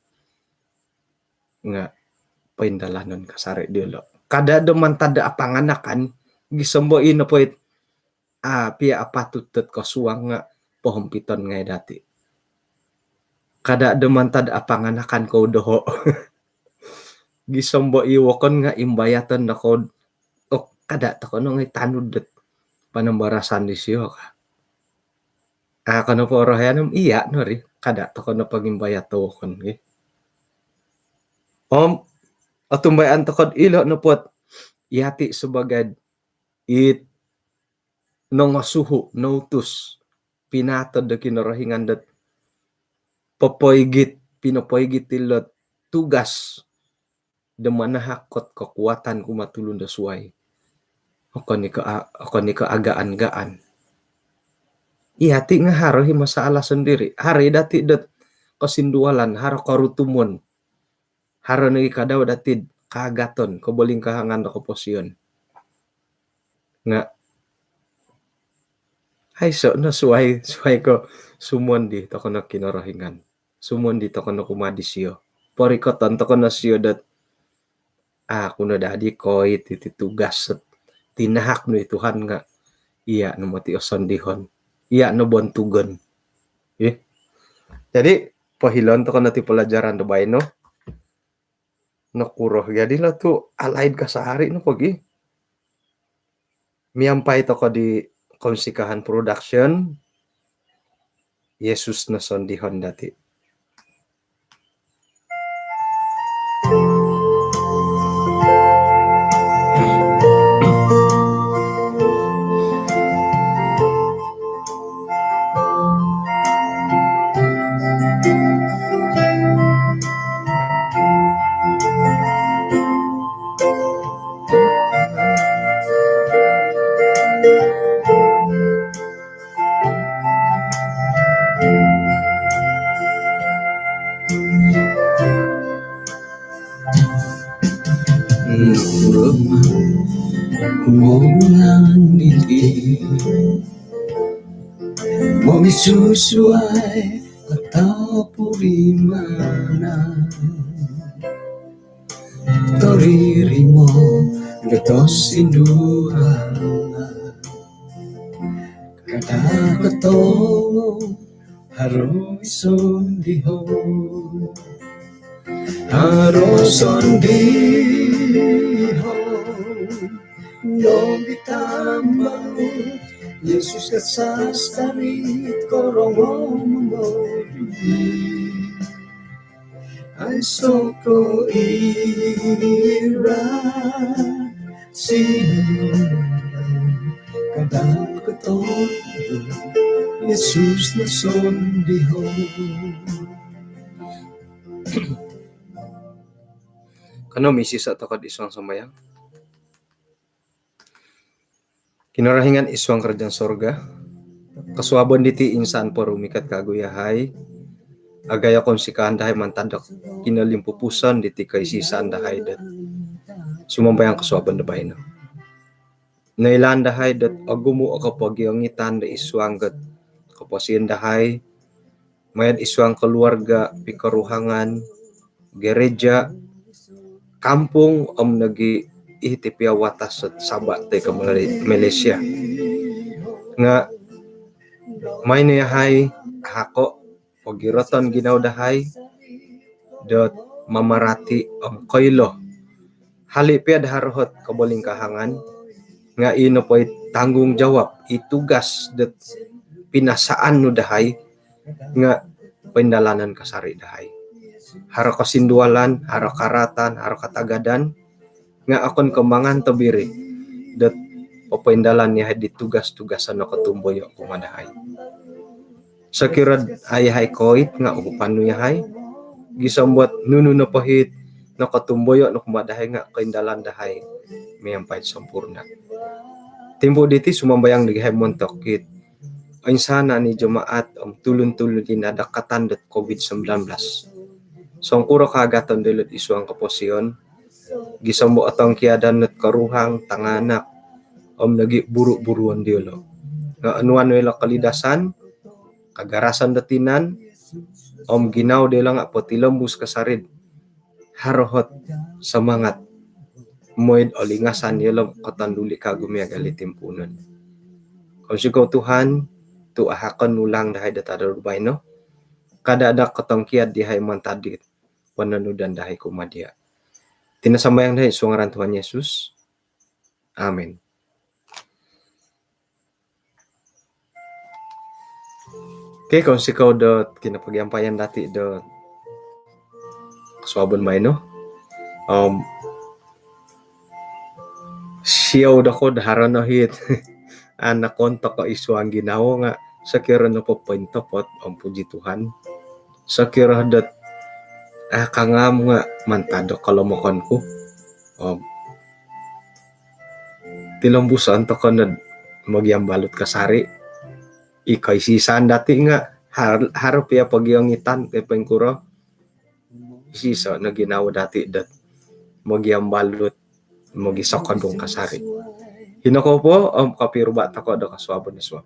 Nga poindalanon kasari diolo. Kada do mantad do apanganakan, gisom bo ino po it a pia apatut dot kosuang nga pohompiton ngai dati. Kada do mantad do apanganakan kou doho. Gisom bo i wokon nga imbayaton no kou. Oh, kada toko no ngai tanud dot panambarasan disio ka. Ah, kono po orohian om iya no ri, kada toko no pongimbayat do wokon ki. Om otumbayaan toko do ilo nopo dot yati sebagai it nongosuhu, noutus, pinaatod do Kinorohingan dot popoigit, pinopoigit ilo tugas do manahak ot kekuatan kumaa tulun do suai. Okon i ko a-, okon i ko agaan-gaan. Yati nga haro i masalah sendiri. Haro i dati dot kosindualan, haro korutumon. Haro nogi kadau dati do kaagaton, kobolingkahangan do koposion. Nga aiso no suai, suai ko sumondi toko no Kinorohingan. Sumondi toko no kumaa disio. Porikoton toko no sio dot, ah, aku no dadi koi titi tugas dot tinahak nu i Tuhan nga iya no moti osondihon. Iya no bontugon. Ih. Jadi, pohilon toko no ti pelajaran do baino. Nokuro gia dilo tu alaid kasari no pogi. Miampai toko di Kounsikahan Production, Yesus no sondihon dati. Nokuro ma kumomulan diti momisusuai atau purimana. Toririmo do tosindualan. Kada kotomo haro i sondihon. Haro sondihon. Nogi tambahut Yesus kasastari korongou momodi. Aiso ko ira sinu kada kotomo Yesus no sondihon. Kano misisa toko id suang sambayang. Kinorohingan id suang kerajaan sorga, kosuabon diti insan po rumikot kagu yahai, agayo kounsikahan dahai mantad do kinolimpupuson diti koisisaan dahai dot sumambayang kosuabon do baino. Noilaan dahai dot ogumu o kopogiongitan do id suang dot koposion dahai, maya id suang keluarga, pikoruhangan, gereja, kampung, om nogi iti pia watas Sabah toi ko Malay-, Malaysia. Nga maai no yahai hako pogiroton ginawo dahai dot mamarati om koilo. Hali pia do haro ot kobolingkahangan, nga i nopo i tanggungjawab, i tugas dot pinasaan nu dahai, nga poindalanon kasari dahai. Haro kosindualan, haro karatan, haro katagadan, nga okon ko mangan tobiri dot popoindalan yahai di tugas-tugas o nokotumboyo kumaa dahai. Sokiro ai yahai koit nga' uhupan nu yahai. Gisom dot nunu nopo it nokotumboyo' nu kumaa dahai nga' koindalan dahai miampai sompurna'. Timpu diti sumambayang nogi yahai montok it oinsanan i jemaat om tulun-tulun i nadakatan dot covid sembilan belas. Songkuro kaagaton diyolo' id suang koposion, gisom dot otongkiadan dot koruhang, tanganak om nogi buru-buruon diyolo'. Nga' onuan nu ilo kolidasan, kagarasan do tinan om ginawo diyolo' nga' potilombus kasari. Haro ot semangat mooi do olingasan iyolo' kotonduli' kagu miagal i timpuunon. Kounsikou Tuhan tu' ahakon nu ulang dahai do tadau do baino. Kada' do kotongkiad dahai mantad dit pononudan dahai kumaa diya'. Iti no sambayang dahai id suang ngaran Tuhan Yesus. Amin. Okey, kounsikou dot kinapagiampayan dati' dot kosuabon baino. Om siou dokou do haro no it anak ontok id suang ginawo nga' sokiro nopo pointopot om puji Tuhan. Sokiro dot a' kangam nga' mantad do kolomokon ku. Om tilombuson toko' nod mogiambalut kasari. I koisi-isaan dati' nga' har- haro pia pogiongitan ko poingkuro. Iso-iso no ginawo dati' dot mogiambalut, mogisokodung kasari. Hino kou po om kopiruba' toko' do kosuabon isuab.